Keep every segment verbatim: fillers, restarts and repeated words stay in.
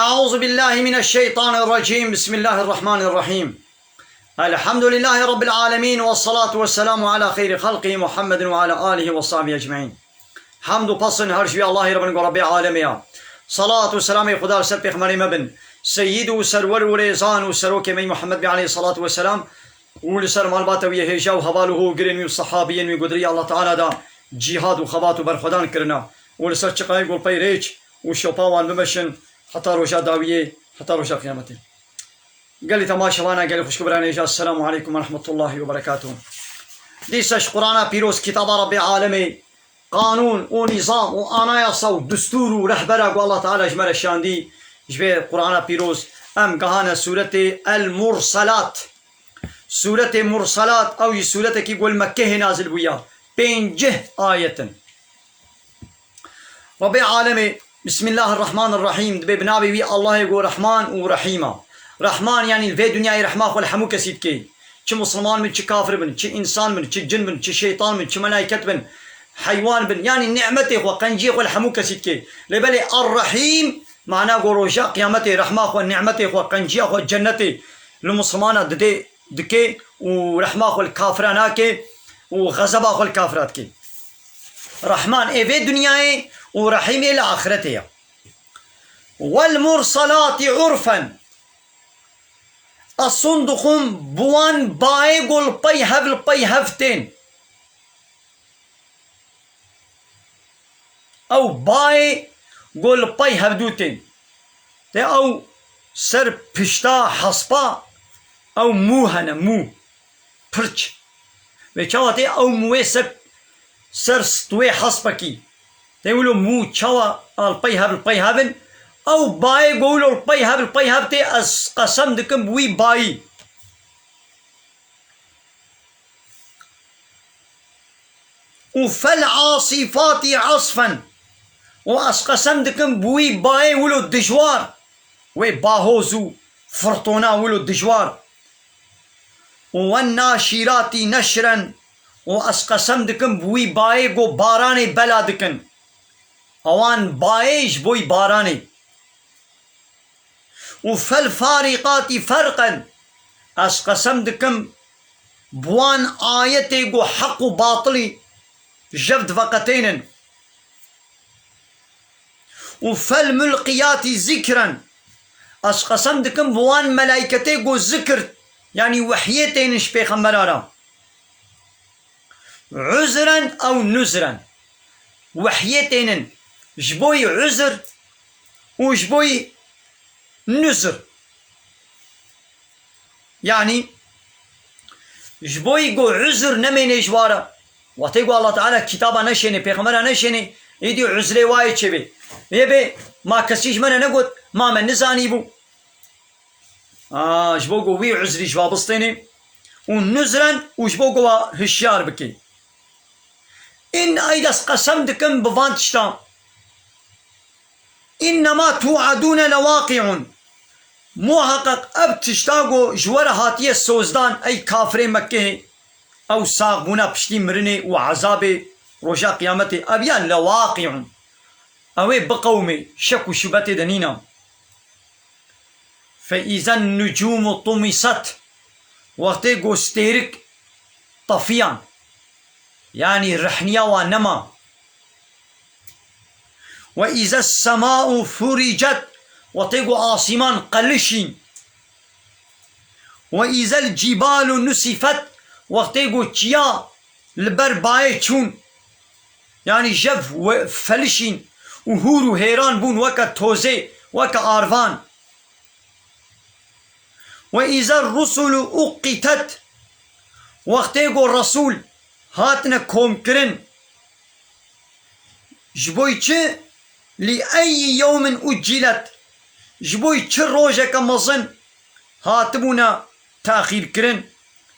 أعوذ بالله من الشيطان الرجيم. بسم الله الرحمن الرحيم. الحمد لله رب العالمين، والصلاة والسلام على خير خلقه محمد وعلى آله وصحبه أجمعين. Hemd û pesn her ji wî Allahê re bin ku Rebbê alemê ya. Salat û selamê Xuda li ser pêxemberê me bin. Seyyid û serwer û rêzan û serokê me Muhammed bê aleyhi salatu ve selam û li ser malbata wî yê hêja û heval û hogirên wî û sehabiyên wî ku di rêya Allah Teala da cîhad û xebat û berxwedan kirina û li ser çiqayê golpey rêç û şopa wan bimeşin heta roja dawiyê, heta roja qiyametê. Gelî temaşevana, gelî xwişk û birayên hêja, Esselamu aleykum ve rahmetullahi ve berekatuh. Dîsa ji Qur'ana pîroz, kitaba Rebbê alemê, qanûn û nîzam û anayasa û destûr û rehbera ku Allah Teala ji me re şandî, ji vê Qur'ana pîroz em gehane sûretê El Mursalat. Sûretê Mursalat, ew jî sûretekî ku li Mekkehê nazil bûya. Pêncih ayet in. Rebbê alemê, Bismillahirrahmanirrahîm, dibê bi navê wî Allahê ku Rehman û Rehîm a. Rehman, yanî li vê dinyayê rehma xwe li hemû kesî dike. Çi misilman bin, çi kafir bin, çi însan bin, çi cin bin, çi şeytan bin, çi melaiket bin, heywan bin, yanî nimetê xwe, qenciyê xwe li hemû kesî dike. Lê belê Er-Rehîm, mana ku roja qiyametê rehma xwe, nimetê xwe, qenciya xwe cennetê li misilmana didê, dike û rehma xwe li kafira nake û xezeba xwe li kafira dike. Rehman ê vê dinyayê û Rehîm ê li axiretê ye. Wel mursalati urfen. Ez son dixwim bi wan bayê ku li pey hev, li pey hev tên. Ew bayê ku li pey hevdû tên. Tê ew ser pişta hespa ew mû hene, mû. Pirç. Wê çawa tê ew mûyê ser, ser stûyê hespekî. Tê wilo mû çawa a li pey hev, li pey hev in. Ew bayê ku wilo li pey hev, li pey hev tê, ez qesem dikim bi wî bayî. Û fel asîfatî asfen. Û ez qesem dikim bi wî bayê wilo dijwar. Wê bahoz û firtona wilo dijwar. Û wen naşîratî neşren. Û ez qesem dikim bi wî bayê ku baranê bela dikin. Ewan bayê ji bo yî baranê. Û fel farîqatî ferqen. Ez qesem dikim bi wan ayetê ku heq û batilî jev diveqetênin. Û fel mulqiyatî zikren. Ez qesem dikim bi wan melayketê ku zikir, yanî wehyê tênin ji pêxembera re. Uzren ew nuzren. Wehyê tênin ji bo yî uzr û ji bo yî nuzr. Yanî ji bo yî ku uzr nemênê ji wa re. Wextê ku Allah Teala kitaba neşênê, pêxembera neşênê, êdî uzrê wayê çêbê. Yê bê ma kesî ji me re negot, ma me nizanîbû. A, ji bo ku wî uzrî ji wa bistênê û nuzren û ji bo ku wa hişyar bikê. În eyda ez qesem dikim bi van tiştan. Înnema tu'edûne lewaqi'un. Muheqeq ev tişta ku ji we re hatiye sozdan, ey kafirê Mekkehê, ew saxbûna piştî mirinê û ezabê roja qiyametê, ev ya lewaqi'un. Ew ê biqewimê, şek û şubetê de nîna. Fe îzen nucûmu tumisat. Wextê ku stêrik tefiyan, yanî rehniya wan nema. Ve îze semau furicet, wextê ku asîman qelişîn. Ve îzel cîbalu nusifet, wextê ku çiya li ber bayê çûn, yanî jev we felişîn û hûr û hêran bûn weke tozê, weke arvan. Ve îzer rusulu uqîtet, wextê ku resûl hatine komkirin. Ji bo çi? Li eyyi yewmin uccilet. Ji bo çi rojeke mezin hatibûne taxîrkirin?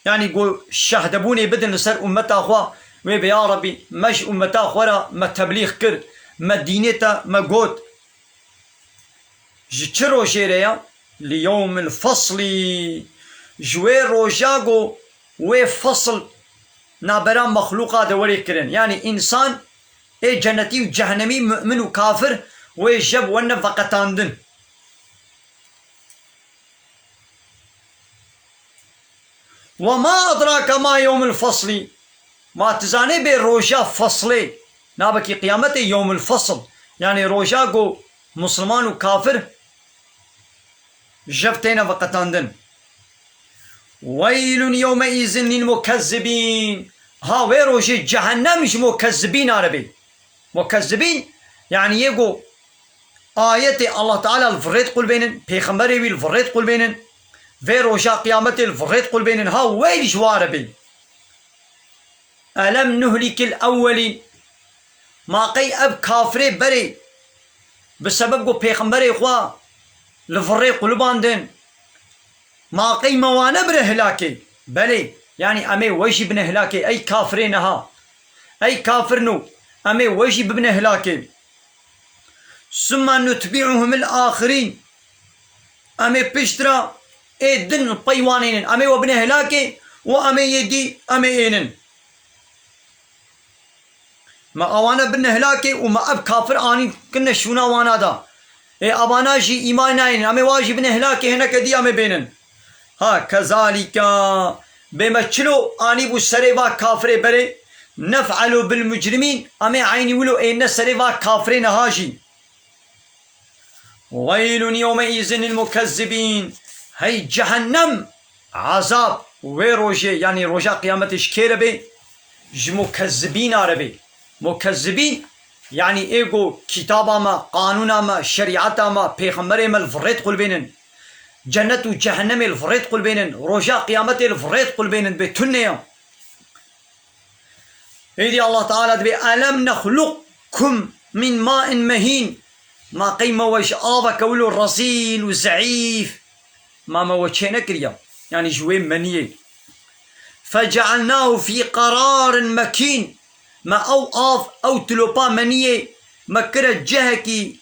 Yanî ku şehdebûnê bidin li ser ummeta xwe, wê bê ya Rebî me ji ummeta xwe re me teblîx kir, me dînê te me got. Ji çi rojê re ya? Li yewmil feslî. Ji wê roja ku wê fesl nabera mexlûqa de werê kirin. Yanî însan ê cenetî û cehennemî, mu'min û kafir, wê jev wene veqetandin. Ve ma edrake ma yewmul feslî. Ma tu zanî bê roja feslê. Navekî qiyametê yewmul fesl. Yanî roja ku musliman û kafir jev têne veqetandin. Weylun yewmeîzin lil mukezzibîn. Ha wê rojê cehennem ji mukezzibîna re bê. Mukezzibîn, yanî yê ku ayetê Allah Teala li virê diqulbênin, pêxemberê wî li virê diqulbênin, vê roja qiyametê li virê diqulbênin, ha weyl ji wa re bê. Elem nuhlikil ewwelîn. Ma qey ev kafirê berê bi sebeb ku pêxemberê xwe li virê qulibandin, ma qey me wane bine hilakê? Belê, yanî em ê we jî bine hilakê, ey kafirê niha. Ey kafirno, em ê we jî bibine hilakê. Summa nutbi'uhumul axirîn. Em ê piştre ê din li pey wan ênin. Em ê we bine hilakê û em ê yê dî em ê ênin. Me awane bine hilakê û me ev kafir anî kirine şûna wana da. Ê avana jî îman nayênin. Em ê wa jî bine hilakê hineke dî em ê bênin. Ha, kezalîka, bê me çilo anîbû serê va kafirê berê, nef'elu bil mucrimîn, em ê eynî wilo êne serê va kafirê niha jî. Weylun yewmeîzin lil mukezzibîn. Hey cehennem, azab wê rojê, yanî roja qiyametê ji kê re bê? Ji mukezzibîna re bê. Mukezzibîn, yanî ê ku kitaba me, qanûna me, şerîeta me, pêxemberê me li virê diqulbênin. Cennet û cehennemê li virê diqulbênin. Roja qiyametê li virê diqulbênin, bê tune ya. Êdî Allah Teala dibê, "Elem nexluqkum min ma'in mehîn." Ma qey me we ji aveke wilo rezîl û zeîf, ma me we çênekiriya? Yanî ji wê meniyê. "Fecealnahu fî qerarin mekîn." Me ew av, ew tilopa meniyê me kire cihekî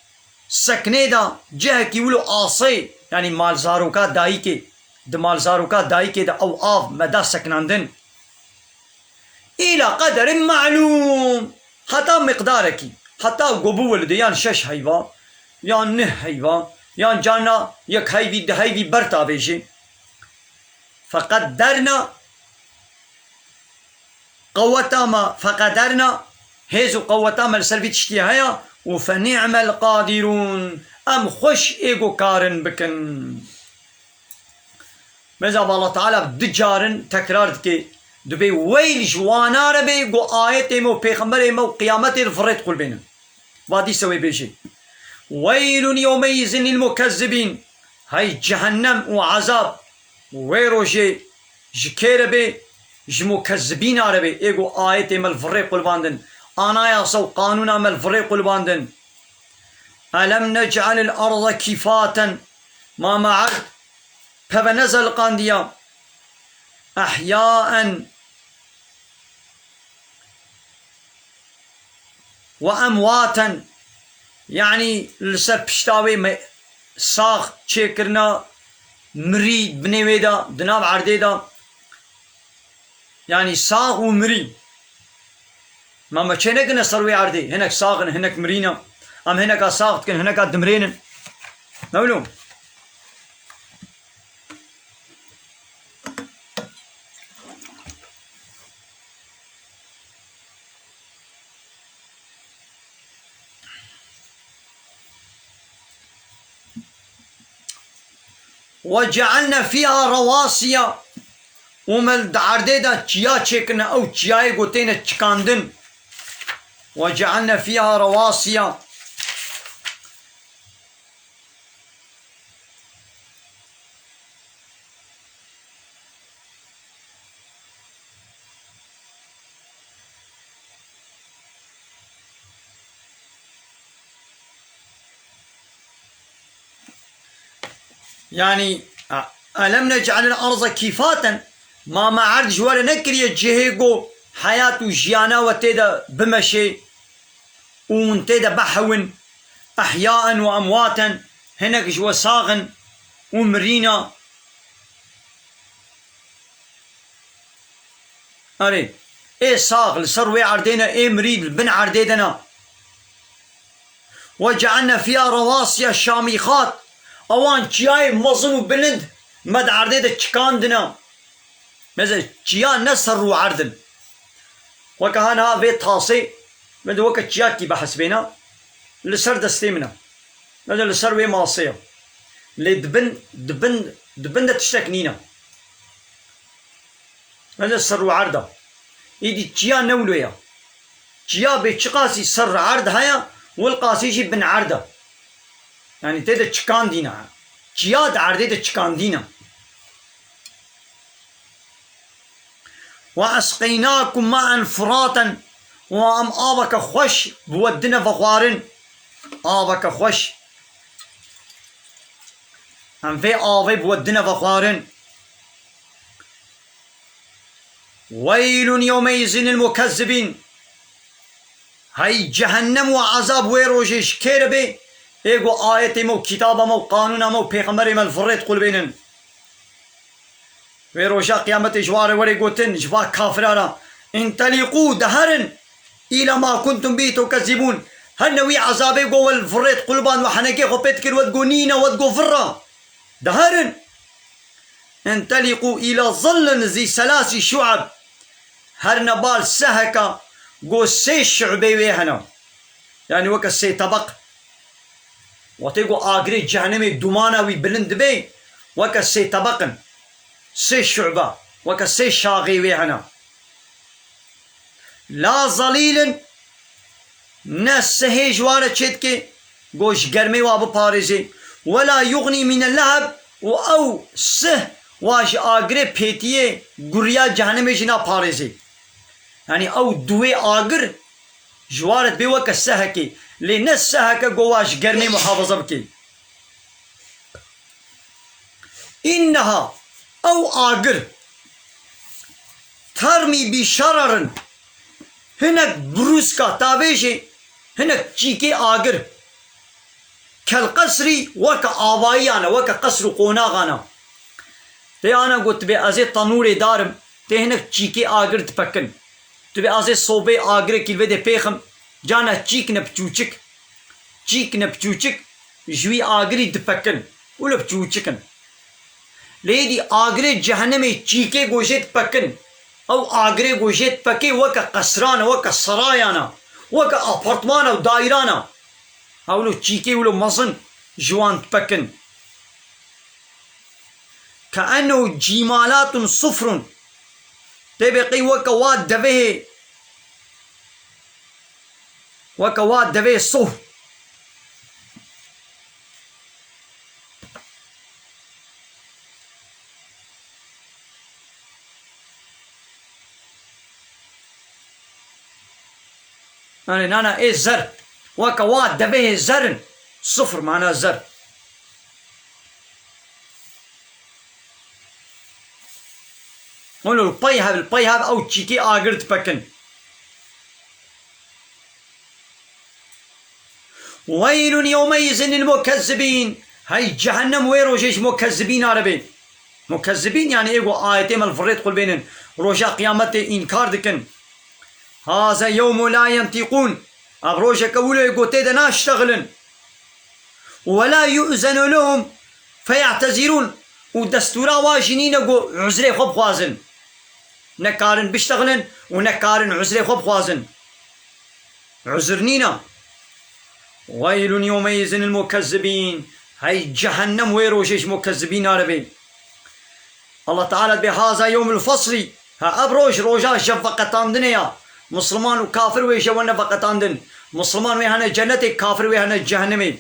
seknê de, cihekî wilo asê, yanî malzaroka dayikê, di malzaroka dayikê de ew av me da seknandin. Îla qederin ma'lûm. Heta miqdarekî. Heta ku biwilide yan şeş heyva, yan neh heyva, yan carna yek heyvî, di heyvî bertavêjê. Feqederna, qeweta me, feqederna, hêz û qeweta me li ser vî tiştî heye û fenî'mel qadirûn. Em xweş ê ku karin bikin. Meza Allah Teala du carin tekrar dike. Dibê weyl ji wana re bê ku ayetê me û pêxemberê me û qiyametê li virê diqulbênin. Va dîse wê bêjê. Weylun yewmeyîzin lil mukezzibîn. Hey cehennem û ezab wê rojê ji kê re bê? Ji mukezzibîna re bê. Ê ku ayetê me li virê qulbandin. Anayasa û qanûna me li virê qulbandin. Elem nec'elil arda kifaten. Ma me erd peve nezeliqandiya. Ehyaen ve emwaten. Yanî li ser pişta wê me sax çêkirina, mirî binê wê de, di nav erdê de. Yanî sax û mirî. Ma me çênekirine ser wê erdê. Hinek sax in, hinek mirî ne. Em hineka sax dikin, hineka dimrênin. Ne wilo? Ve cealne fîha rewasiya, û me di erdê de çiya çêkirine, ew çiyayê ku têne çikandin. Ve cealne fîha rewasiya. Yanî, a-, elem nec'alil arza kifaten, ma me erd ji we re nekiriye cihê ku heyat û jiyana we tê de bimeşê û hûn tê de behewin, ehyaen û emwaten, hinek ji we sax in û mirîna. Erê, ê sax li ser wê erdê ne, ê mirî li bin erdê de ne. Ve cealne fîha rewasiya şamîxat. Ewan çiyayê mezin û bilind me di erdê de çikandine. Mesela çiya ne serr û erd in. Weke ha niha vê tasê, min de weke çiyakî behesibêna, li ser destê min e. Min de li ser wê masê ye. Lê di bin, di bin, di bin de tiştek nîne. Min de serr û erd e. Îdî çiya ne wilo ye. Çiya bê çiqasî serr erd heye, wilqasî jî bin erd e. Yanî tê de çikandîne. Çiya di erdê de çikandîne. Ve esqeynakum ma'en furaten. Û em aveke xweş bi we dine vexwarin. Aveke xweş. Em vê avê bi we dine vexwarin. Weylun yewmeyizin lil mukezzibîn. Hey cehennem û ezab wê rojê ji kê re bê, ê ku ayetê me û kitaba me û qanûna me û pêxemberê me li virrê diqulbênin. Wê roja qiyametê ji wa re were gotin, ji va kafira re, "Întelîqû, diherin, îla ma kuntum bî tukezzibûn." Her ne wî ezabê ku we li virrê diqulband, we henekê xwe pê dikir, we digo nîne, we digo virra. Diherin. "Întelîqû îla zillin zî selasî şu'eb." Her ne bal seheka ku sê şu'bê wê hene. Yanî weke sê tebeq. Wextê ku agirê cehennemê dumana wî bilind dibe, weke sê tebeq in. Sê şu'be, weke sê şaxê wê hene. La zalîlin, ne sihê ji wan re çêdike, ku ji germê wa biparêze. Wela yuxnî mîne leheb, û ew sih wa ji agirê pêtiyê guriya cehennemê jî naparêze. Yanî ew duwê agir ji wan re dibê weke sehekê, lê ne seheke ku wa ji germê muhafaza bike. Înneha, ew agir, termî bî şererin, hinek brûska tavêjê, hinek çîkê agir, kel qesrî, weke avayiyan e, weke qesr û qonaxan e. Tê ana got, tibê ez ê tenûrê darim, tê hinek çîkê agir dipekin. Tibê ez ê sobê agirekî li vê dê pêxim, cana çîk ne piçûçik. Çîk ne piçûçik ji wî agirî dipekin û li piçûçik in. Lê êdî agirê cehennemê çîkê ku jê dipekin, ew agirê ku jê dipekê weke qesran e, weke sarayan e, weke apartman e û dairan e. Ewlo çîkê wilo mezin ji wan dipekin. Ke'ennehu cîmalatun sufrun. Tê bê qey weke wa devehê, weke wa devê soh. Yanî nana ê zer. Weke wa devehê zer in. Sufr mana zer. Hûn li pey hev, li pey hev ew çîkê agir dipekin. Weylun yewmeyizin lil mukezzibîn. Hey cehennem wê rojê ji mukezzibîna re bê. Mukezzibîn, yanî ê ku ayetê me li virrê diqulbênin, roja qiyametê înkar dikin. Haza yewmu la yentîqûn. Ev rojeke wilo ye ku tê de naştexilin. Ve la yu'zenu lehum feya'tezirûn. Û destûra wa jî nîne ku uzrê xwe bixwazin. Ne karin biştexilin û ne karin uzrê xwe bixwazin. Uzr nîne. Weylun yewmeyizin lil mukezzibîn. Hey cehennem wê rojê ji mukezzibîna re bê. Allah Teala dibê, "Haza yewmul faslî." Ha, ev roj, roja ji veqetandinê ya. Misliman û kafir wê ji we ne veqetandin. Misliman wê hene cennetê, kafir wê hene cehennemê.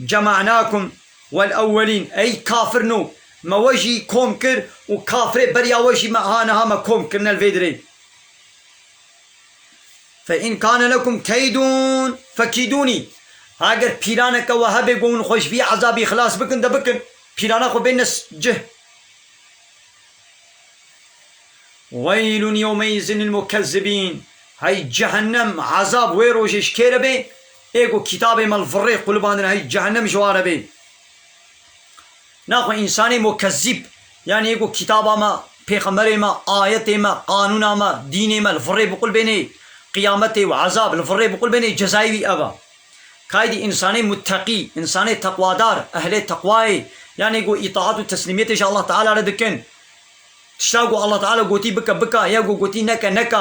"Cema'nakum wel ewwelîn." Ey kafirno, me we jî kom kir û kafirê beriya we jî me ha niha me kom kirine li vê dirê. "Fe in kane lekum keydun fekîdûnî." Eger pîlaneke we hebe ku hûn xwe ji vî ezabî xilas bikin, de bikin. Pîlana xwe bêne s-, cih. "Weylun yewmeyizin lil mukezzibîn." Hey cehennem, ezab wê rojê ji kê re bê? Ê ku kitabê me li virrê qulibandin, hey cehennem ji wan re bê. Naxwe însanê mukezzîb, yanî yê ku kitaba me, pêxemberê me, ayetê me, qanûna me, dînê me li virrê biqulbênê, qiyametê û ezab li virrê biqulbênê, cezayê wî ev e. Kaydî însanê mutteqî, însanê teqwadar, ehlê teqwayê, yanî ku îtaat û teslîmiyetê ji Allah Teala re dikin. Tişta ku Allah Teala gotî bike, bike, ya ku gotî neke, neke.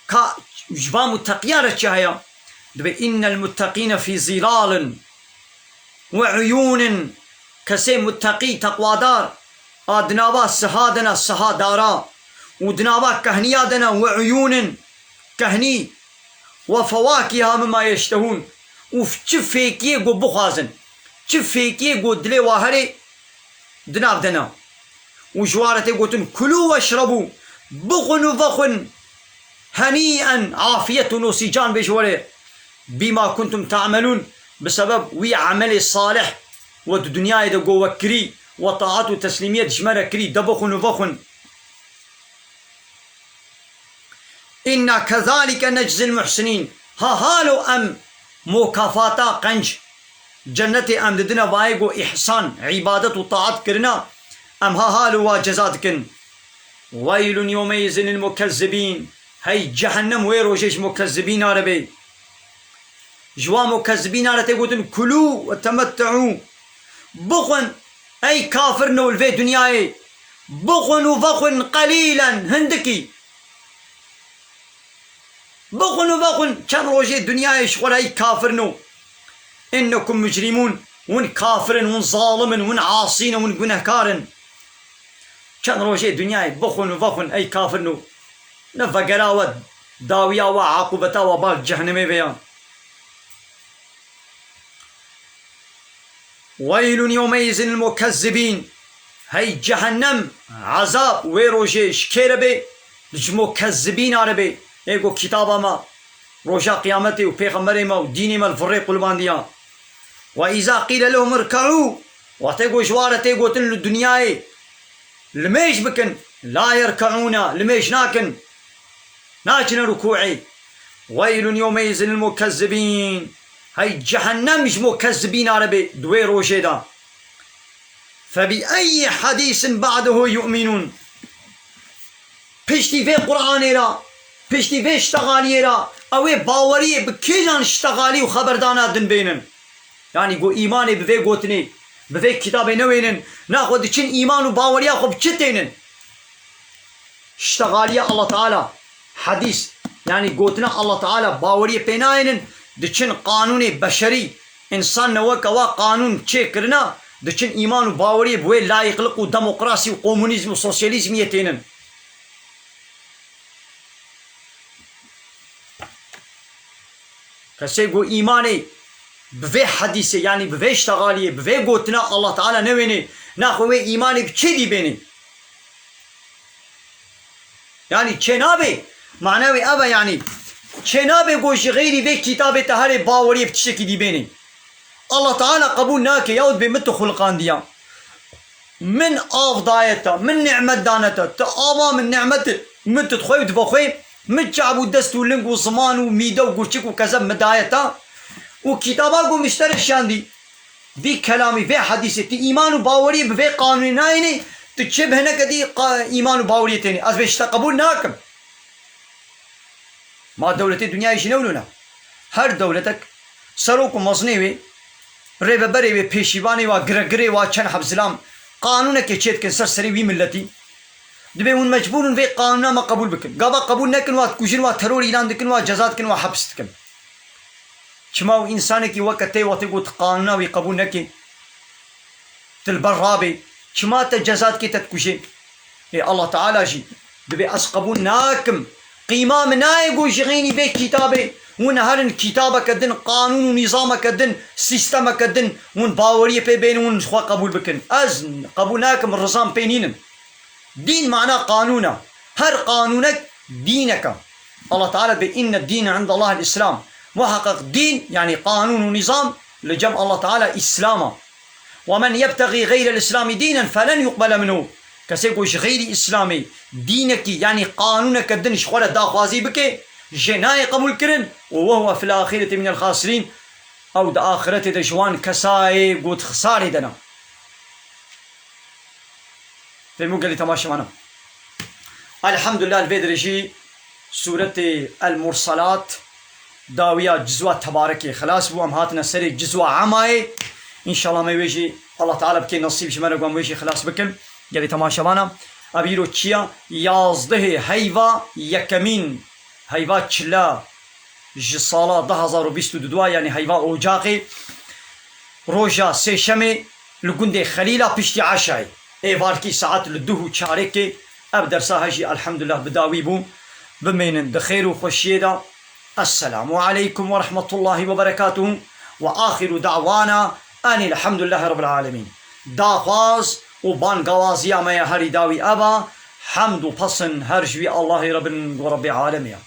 Ka ji van muteqiyan re çi heye? Dibê, "Innel mutteqîne fî zîlalin we uyûnin." Kesê mutteqî, teqwadar, a di nava siha de ne, siha dara, û di nava kehniya de ne, we uyûnin, kehnî, "we fewakîha mimma yeştehûn." Û çi fêkiyê ku bixwazin, çi fêkiyê ku dilê wa herê, di nav de ne. Û ji wan re tê gotin, "Kulû weşrebû", bixwin û vexwin, "henîen", afiyet û nosîcan bê ji we re, "bîma kuntum te'melûn", bi sebeb wî emelê salih we di dinyayê de ku we kirî, we taat û teslîmiyet ji me re kirî, de bixwin û vexwin. "Inna kezalike neczil muhsinîn." Ha halo em mukafata qenc, cennetê em didine vayê ku îhsan, îbadet û taat kirina, em ha halo wa ceza dikin. "Weylun yewmeyizin lil mukezzibîn." Hey cehennem wê rojê ji mukezzibîna re bê. Ji wan mukezzibîna re tê gotin, "Kulû we temette'û." Bixwin, ey kafirno li vê dinyayê. Bixwin û vexwin qelîlen, hindikî. Bixwin û vexwin, çend rojê dinyayê ji xwe re ey kafirno. "Innekum mucrimûn." Hûn kafir in, hûn zalim in, hûn asî ne, hûn gunehkar in. Çend rojê dinyayê bixwin û vexwin, ey kafirno. Ne vegera we, dawiya we, aqûbeta we bal cehennemê veya. "Weylun yewmeyizin lil mukezzibîn." Hey cehennem, ezab wê rojê ji kê re bê? Ji mukezzibîna re bê. Ê ku kitaba me, roja qiyametê û pêxemberê me û dînê me li virê qulbandiya. "Ve îza qîle lehum irke'û." Wextê ku ji wan re tê gotin li dinyayê, limêj bikin, "la yerke'ûne", limêj nakin, naçine rukûê. "Weylun yewmeyizin lil mukezzibîn." Hey cehennem ji mukezzibîna re bê di wê rojê de. "Fe bi eyyi hadîsin ba'dehu yu'minûn." Piştî vê Qur'anê re, piştî vê ştexaliyê re, ew ê baweriyê bi kîjan ştexalî û xeberdana din bênin? Yanî ku îmanê bi vê gotinê, bi vê kitabê newênin, naxwe diçin îman û baweriya xwe bi çi tênin? Ştexaliya Allah Teala, hedîs, yanî gotina Allah Teala, baweriyê pê nayênin, diçin qanûnê beşerî, însan ne weke wa qanûn çêkirina, diçin îman û baweriyê bi wê layiqliq û demokrasî û komunîzm û sosyalîzmiyê tênin. Kesê ku îmanê bi vê hedîsê, yanî bi vê ştexaliyê, bi vê gotina Allah Teala newênê, naxwe wê îmanê bi çi dî bênê? Yanî çênabê, mana wê ev e, yanî çênabê ku ji xeyrî vê kitabê te herê baweriyê bi tiştekî dî bênê. Allah Teala qebûl nake, yahut bê min tu xuliqandiya. Min av daye te, min nimet dane te. Tu ava min, nimet min tu dixwe û dibe xwe, min çav û dest û ling û ziman û mîde û gurçik û kezeb min daye te. Û kitaba ku min ji te re şandî, vî kelamî, vê hedîsê, tu îman û baweriyê bi vê qanûnê nayênê, tu çi bi hineke dî qa-, îman û baweriyê tênê. Ez vê ji te qebûl nakim. Ma dewletê dinyayê jî ne wilo ne. Her dewletek serok û mezinê wê, rêveberê wê, pêşîvanê wa, giregirê wa, çend heb zilam qanûnekê çêdikin ser serê wî miletî. Dibê hûn mecbûr in vê qanûna me qebûl bikin. Gava qebûl nekin, wa dikujin, wa teror îlan dikin, wa ceza dikin, wa hepis dikin. Çima û însanekî weke te wextê ku tu qanûna wî qebûl nekê, tu li ber rabê, çima te ceza dikê, te dikujê? Ê Allah Teala jî dibê ez qebûl nakim. Qîma min nayê ku ji xeynî vê kitabê hûn herin kitabeke din, qanûn û nîzameke din, sîstemeke din hûn baweriyê pê bênin, hûn ji xwe qebûl bikin. Ez qebûl nakim, rizam pê nînin. Dîn mana qanûn e. Her qanûnek dînek e. Allah Teala dibê, "Inne dîne indallahil Îslam." Muheqeq dîn, yanî qanûn û nîzam, li cem Allah Teala Îslam e. "Ve men yebtexî xeyrel Îslamî dînen felen yuqbele minhu." Kesê ku ji xeyrî Îslamê dînekî, yanî qanûneke din ji xwe re daxwazî bike, jê nayê qebûlkirin, "û ve huve fil axireti minel xasirîn." Ew di axiretê de ji wan kesayê ku di xisarê de ne. Fêmû gelî temaşevana. Elhamdulillah, li vê derê jî sûretê El Mursalat dawiya cizwa Tebarekê xilas bû. Em hatine serê cizwa Emayê. Înşallah me wê jî Allah Teala bike nesîb ji me re, ku em wê jî xilas bikin. Gelî temaşevana. Ev îro çi ya? Yazdehê heyva yekemîn, heyva çila ji sala du hazar û bîst û du, yanî heyva Ocaqê, roja sêşemê li gundê Xelîla piştî eşayê. Êvarkî saet li duh û çarekê ev dersa hejî elhamdulillah bi dawî bû. Bimênin di xêr û xweşiyê de. Esselamu aleykum ve rahmetullahi ve berekatuhu ve axiru da'wana enî elhamdülillahi rabbil alemin. Daxwaz û bangawaziya me ya herî dawî ev a, hemd û pesin her ji wî Allahê Rebin û Rebbê alemê ya.